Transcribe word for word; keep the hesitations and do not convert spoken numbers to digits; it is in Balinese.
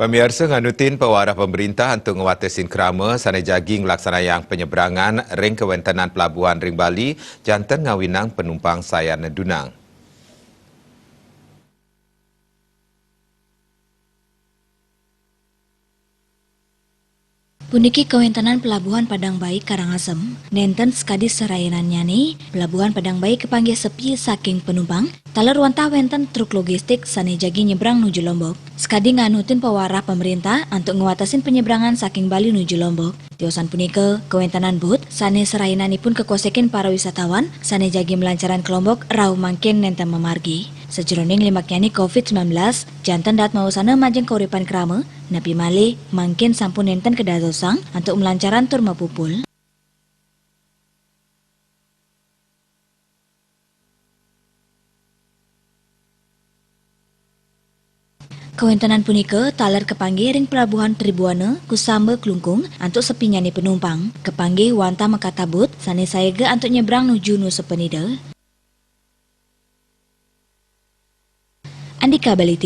Miarsa, nganutin pawarah pemerintah antuk ngwatesin krama sane jagi nglaksanayang penyeberangan ring kawentenan pelabuhan ring Bali, janten ngawinang penumpang sayan nedunang. Puniki kawentenan Pelabuhan Padang Bai Karangasem, nenten sakadi serayanannyane. Pelabuhan Padang Bai kapanggih sepi saking penumpang, taler wantah wenten truk logistik sane jagi nyebrang nuju Lombok. Sakadi nganutin pawarah pemerintah antuk ngwatesin penyebrangan saking Bali nuju Lombok. Tiosan punika, kawentenan bot sane serayananipun kakosekin para wisatawan sane jagi malancaran ka Lombok rauh mangkin nenten mamargi. Sajeroning limaknyane covid sembilan belas, janten dahat mawasana majeng kauripan krama, napi malih mangkin sampun nenten kadadosang antuk malancaran tur mapupul. Kawentenan punika taler kapanggih ring Pelabuhan Tribuana, Kusamba, Klungkung, antuk sepinyane penumpang. Kapanggih wantah makatah bot sane sayaga antuk nyebrang nuju Nusa Penida. Andika Bali